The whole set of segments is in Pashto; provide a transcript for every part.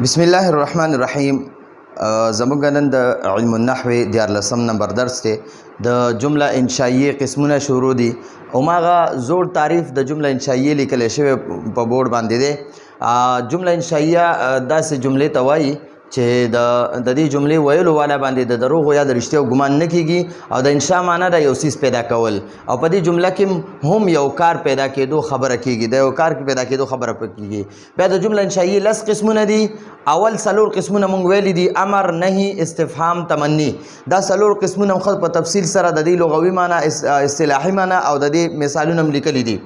بسم الله الرحمن الرحیم. زموږ نن د علم النحو 13 نمبر درس دی. د جمله انشائیه قسمونه شروع دي او ماغه زوړ تعریف د جمله انشائیه لیکل شوی په بورډ باندې دی. جمله انشائیه داسې جملې ته وایي چې د د دې جملې ویلو والا باندې د دروغو یا د رښتیاو ګمان نه کیږي، او د انشا معنا ده یو څیز پیدا کول، او په دې جمله کې هم یو کار پیدا کېدو خبره کیږي، د یو کار پیدا کېدو خبره کیږي. بیا د جمله انشائیه 10 قسمونه دي. اول څلور قسمونه مونږ ویلي دي: امر، نهي، استفهام، تمنی. دا څلور قسمونه هم په تفصیل سره د دې لغوي معنا، اصطلاحي معنا او د دې مثالونه هم لیکلي دي.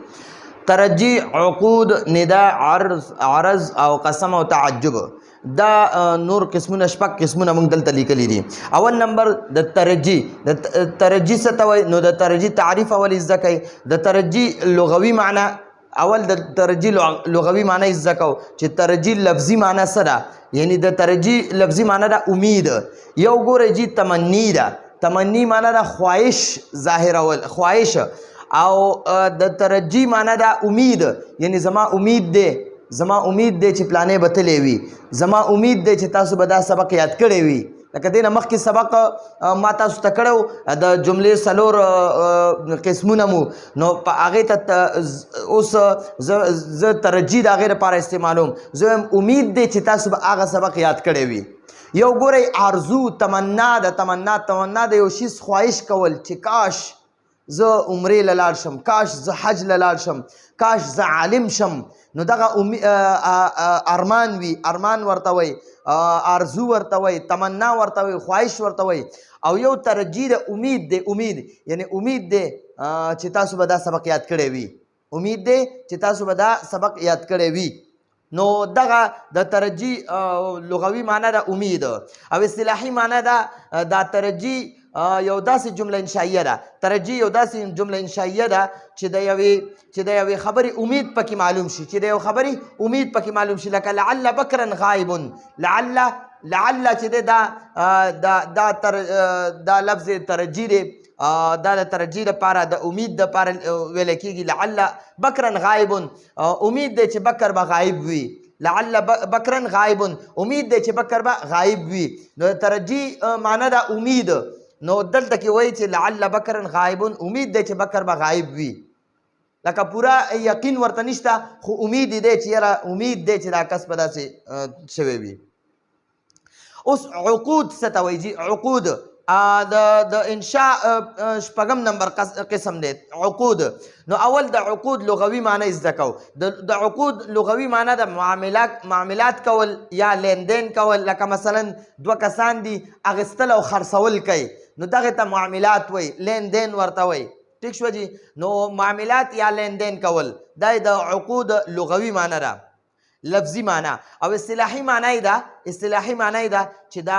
ترجیح، عقود، ندا، عرض، عرض او قسم او تعجب. دا نور قسمونه، شپږ قسمونه موږ دلته لیکلي دي. اول نمبر د ترجیح. د ترجیح څه ته وایي؟ نو د ترجیح تعریف اول زده کوي. د ترجیح لغوي معنا، اول د ترجیح لغوي معنا زده کوو چې ترجیح لفظي معنا څه ده. یعنی د ترجیح لفظي معنا ده امید. یو ګوره جی، تمنی ده. تمنی معنا ده خواهش ظاهرول، خواهش. او د ترجیح معنا ده امید، یعنی زما امید دی، زما امید دی چې پلانې به تللی وي، زما امید دی چې تاسو به دا سبق یاد کړی وي. لکه دې نه مخکې سبق ما تاسو ته کړی د جملې څلور قسمونه مو، نو په هغې ته اوس زه ترجیح د هغې لپاره استعمالوم. زه وایم امید دی چې تاسو به هغه سبق یاد کړی وي. یو ګورئ، آرزو، تمنا د تمنا، تمنا د یو شیز خواهش کول چې کاش زه عمرې له لاړ شم، کاش زه حج له لاړ شم، کاش زه عالم شم. نو دغه ارمان وي، ارمان ورته وایي، آرزو ورته وایي، تمنا ورته وایي، خواهش ورته وایي. او یو ترجیح د امید دی. امید یعنی امید دی چې تاسو به دا سبق یاد کړی وي، امید دی چې تاسو به دا سبق یاد کړی وي. نو دغه د ترجیح لغوي معنا ده امید، او اصطلاحي معنا ده دا ترجیح یو داسې جمله انشائیه ده. ترجیح یو داسې جمله انشائیه ده چې د یوې خبرې امید پکې معلوم شي، چې د یو خبرې امید پکې معلوم شي. لکه لعل بکرا غایب. لعل، لعل چې دا دا دا تر دا لفظ ترجیح دی. دا د ترجیح لپاره، د امید لپاره ویل کېږي. لعل بکرا غایب، امید دی چې بکر به غایب وي. لعل بکرا غایب، امید دی چې بکر به غایب وي. نو ترجیح معنا ده امید. نو دلته کې وایي چې لعل بکرا غایب، امید دی چې بکر به غایب وي. لکه پورا یقین ورته نشته، خو امید دی چې یاره امید دی چې دا کس به داسې شوی وي. اوس عقود څه ته وایي جي؟ عقود د انشاء شپږم نمبر قسم دی عقود. نو اول د عقود لغوي معنی زده کوو. د عقود لغوي معنی د معاملات، معاملات کول یا لین دین کول. لکه مثلا دوه کسان دي، اخیستل او خرڅول کوي، نو دغه ته معاملات وایي، لین دین ورته وایي. ټیک شو جی؟ نو معاملات یا لین دین کول، دا د عقود لغوي معنی ده. لفظي معنا او اصطلاحي معنی ده، اصطلاحي معنی ده چې دا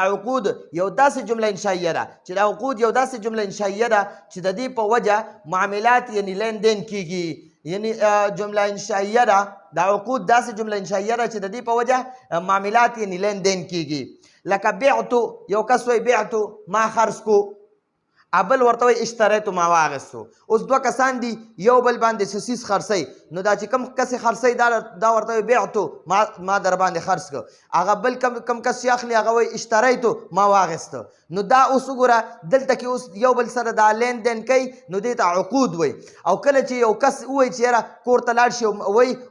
عقود یو داسې جمله انشائیه ده، چې دا عقود یو داسې جمله انشائیه ده چې د دې په وجه معاملات یعنی لین دین کیږي. یعنی جمله انشائیه ده، دا عقود داسې جمله انشائیه ده چې د دې په وجه معاملات یعنی لین دین کیږي. لکه بعتو، یو کس وایي بعتو، ما خرڅ کو، ابل ورته وایي اشتریتو، ما واغستو. اوس دوه کسان دي، یو بل باندې څه څیز خرڅوي. نو دا چې کوم کس یې خرڅوي، دا ورته وایي بعتو، ما در باندې خرڅ کړ. هغه بل کم کس چې اخلي، هغه وایي اشتریتو، ما واغسته. نو دا اوس وګوره، دلته کې اوس یو بل سره دا لین دین کوي، نو دې ته عقود وایي. او کله چې یو کس ووایي چې یاره کور ته لاړ شي،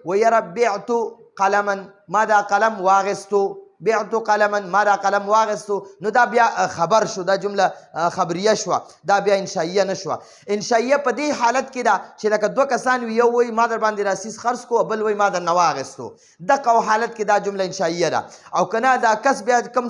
وایي یاره بعتو قلما، ما دا قلم واغستو، بعت قلما، ما دا قلم واغستو، نو دا بیا خبر شو، دا جمله خبریه شوه، دا بیا انشائیه نه شوه. انشائیه په دې حالت کې ده چې لکه دوه کسان وي، یو وایي ما در باندې دا څیز خرڅ کو، بل وایي ما درنه واغستو، دغه حالت کې دا جمله انشائیه ده. او که نه، دا کس بیا کم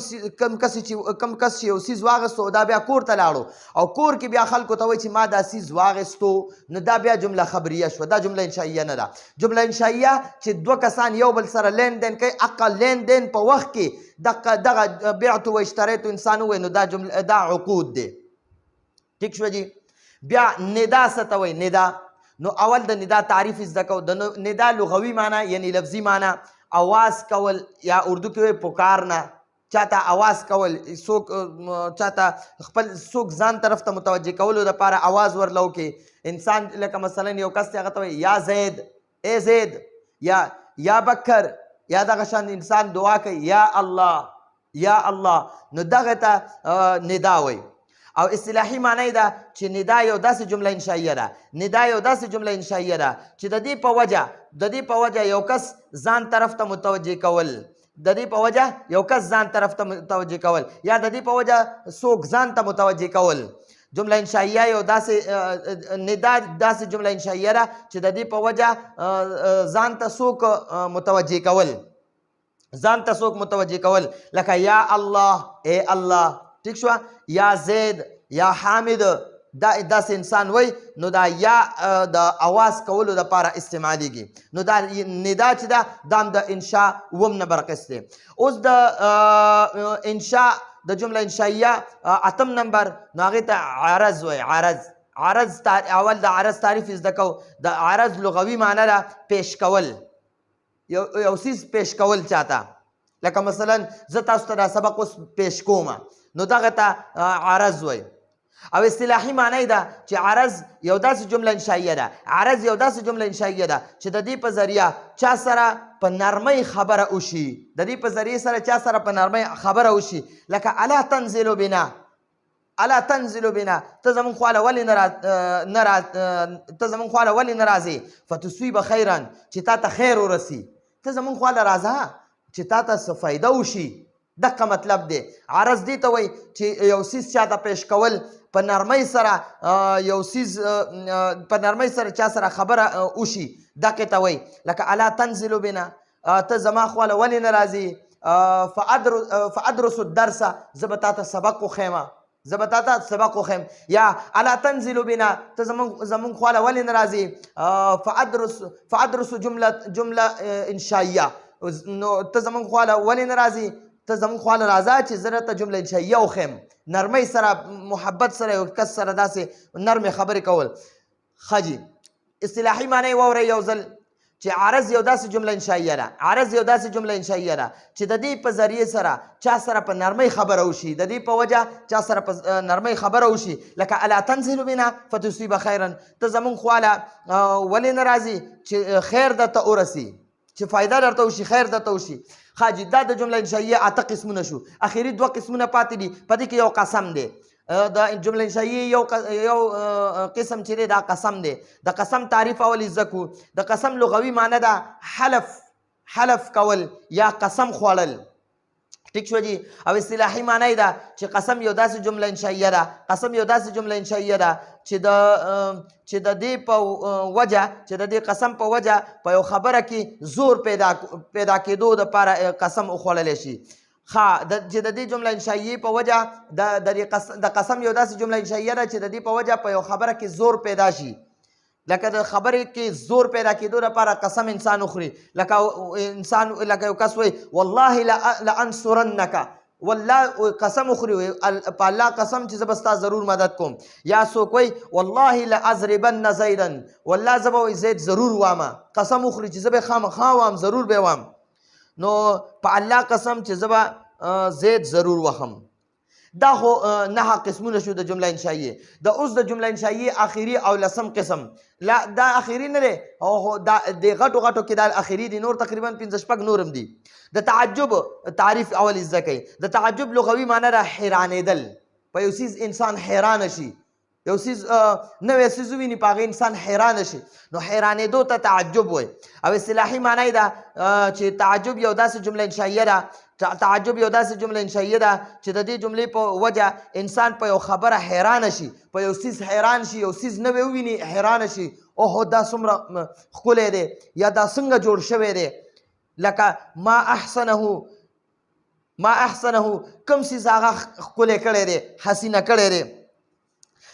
کس چې یو څیز واغستو، دا بیا کور ته لاړو او کور کې بیا خلکو ته وایي چې ما دا څیز واغستو، نو دا بیا جمله خبریه شوه، دا جمله انشائیه نه ده. جمله انشائیه چې دوه کسان یو بل سره لین دین کوي، اقل لین دین په وخت کې دغه بعت و اشتریت انسان وایي، نو دا جمله، دا عقود دی. ټیک شو جی؟ بیا ندا څه ته وایي؟ ندا. نو اول د ندا تعریف زده کوو. د ندا لغوي معنا یعنی لفظي معنا اواز کول، یا اردو کې وایي پکارنا، چاته اواز کول، څوک چاته خپل څوک ځان طرف ته متوجه کولو لپاره اواز ورلو کې انسان. لکه مثلا یو کس دی، هغه ته وایي یا زید، ای زید، یا یا بکر، یا دغه شان انسان دعا کوي یا الله یا الله، نو دغه ته ندا وایي. او اصطلاحي معنی ده چې ندا یو داسې جمله انشائیه ده، ندا یو داسې جمله انشائیه ده چې د دې په وجه یو کس ځان طرف ته متوجه کول، د دې په وجه یو کس ځان طرف ته متوجه کول، یا د دې په وجه څوک ځان ته متوجه کول. جمله انشائیه یو داسې ندا داسې جمله انشائیه ده چې د دې په وجه ځان ته څوک متوجه کول، ځان ته څوک متوجه کول، لکه یا الله، ای الله، ټیک شوه، یا زید، یا حامد، دا داسې انسان وای، نو دا یا د اواز کولو دپاره استعمالیږي. نو دا ندا چې ده دا هم د انشا اووم نمبر قسم دی. اوس د انشا د جمله انشائیه اتم نمبر، نو هغې ته عرض وایي. عرض، عرض اول د عرض تعریف زده کوو. د عرض لغوي معنی ده پیش کول، یو څیز پیش کول چاته، لکه مثلا زه تاسو ته دا سبق اوس پیش کوم، نو دغه ته عرض وایي. او اصطلاحي معنی ده چې عرض یو داسې جمله انشائیه ده، عرض یو داسې جمله انشائیه ده چې د دې په ذریعه چا سره په نرمۍ خبره وشي، د دې په ذریعه سره چا سره په نرمۍ خبره وشي، لکه الا تنزل بنا، الا تنزل بنا، ته زمونږ خواله ولې نه ته زمونږ خواله ولې نه راځې، فتصیب خیرا، چې تا ته خیر ورسي، ته زمونږ خواله راځه چې تا ته څه فایده وشي. دقه مطلب دی. عرض دې ته وایي چې یو څیز چا ته پیش کول په نرمۍ سره، یو څیز په نرمۍ سره چا سره خبره وشي، دقې ته وایي. لکه الا تنزل بنا، ته زما خواله ولې نه راځې، فادرس الدرس، زه به تا ته سبق وښیم، زه به تا ته سبق وښیم. یا الا تنزل بنا، ته زمونږ خواله ولې نه راځې، فادرس جمله انشائیه، نو ته زمونږ خواله ولې نه راځې، ته زمونږ خواله راځه چې زه درته جمله انشائیه وښیم. نرمۍ سره، محبت سره، یو کس سره داسې نرمې خبرې کول. ښه جي، اصطلاحي معنی یې واورئ یو ځل چې عرض یو داسې جمله انشائیه ده، عرض یو داسې جمله انشائیه ده چې د دې په ذریعه سره چا سره په نرمۍ خبره وشي، د دې په وجه چا سره په نرمۍ خبره وشي، لکه الا تنزل بنا فتصیب خیرا، ته زمونږ خواله ولې نه راځې چې خیر درته ورسي، چې فایده درته وشي، خیر درته وشي. ښه جي، دا د جمله انشائیه اته قسمونه شو. اخري دوه قسمونه پاتې دي، په دې کې یو قسم دی. د جمله انشائیه یو قسم چې دی دا قسم دی. د قسم تعریف اول زده کړو. د قسم لغوي معنی ده حلف، حلف کول یا قسم خوړل، ټیک شو جی. او اصطلاحي معنی ده چې قسم یو داسې جمله انشائیه ده، قسم یو داسې جمله انشائیه ده چې چې د دې په وجه، چې د دې قسم په وجه په یو خبره کې زور پیدا کېدو دپاره قسم وخوړلی شي. ښه، چې د دې جمله انشائیې په وجه د قسم یو داسې جمله انشائیه ده چې د دې په وجه په یو خبره کې زور پیدا شي، لکه د خبرې کې زور پیدا کېدو لپاره قسم انسان وخوري. لکه انسان، لکه یو کس وایي والله لانصرنک، والله قسم وخوري، په الله قسم چې زه به ستا ضرور مدد کوم. یا څوک وایي والله لأضربن زیدا، والله زه به وایي زید ضرور وامه، قسم وخوري چې زه به خامخا وام، ضرور به وام. نو په الله قسم چې زه به زید ضرور وهم. دا خو نهه قسمونه شو د جمله انشائیه. د اوس د جمله انشائیه اخري او لسم قسم، لا دا اخري نه دی، او خو دا د غټو غټو کې دا اخري دي، نور تقریبا پنځه شپږ نور هم دي. د تعجب تعریف اول زده کوي. د تعجب لغوي معنی ده حیرانېدل، په یو څیز انسان حیران شي، یو څیز نوی څیز وویني په هغې انسان حیران شي، نو حیرانېدو ته تعجب وایي. او اصطلاحي معنی یې ده چې تعجب یو داسې جمله انشائیه ده، تعجب یو داسې جمله انشائیه ده چې د دې جملې په وجه انسان په یو خبره حیران شي، په یو څیز حیران شي، یو څیز نوی وویني حیران شي، اوهو دا څومره ښکلی دی، یا دا څنګه جوړ شوی دی، لکه ما احسنه، ما احسنه، کوم څیز هغه ښکلی کړی دی، حسینه کړی دی.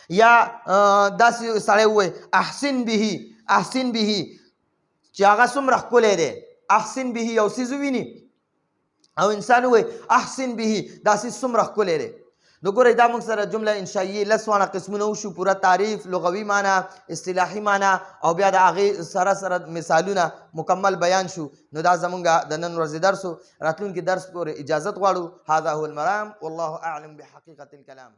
یا داسې سړی ووایي احسن به، احسن به، چې هغه څومره ښکلی دی، احسن به، یو څیز وویني او انسان ووایي احسن به، دا څیز څومره ښکلی دی. نو ګورئ دا موږ سره جمله انشائیې لس واړه قسمونه وشو، پوره تعریف، لغوي معنی، اصطلاحي معنی، او بیا د هغې سره سره مثالونه مکمل بیان شو. نو دا زمونږ د نن ورځې درس و. راتلونکي درس پورې اجازت غواړو. هذا هو المرام، والله اعلم بحقیقة الكلام.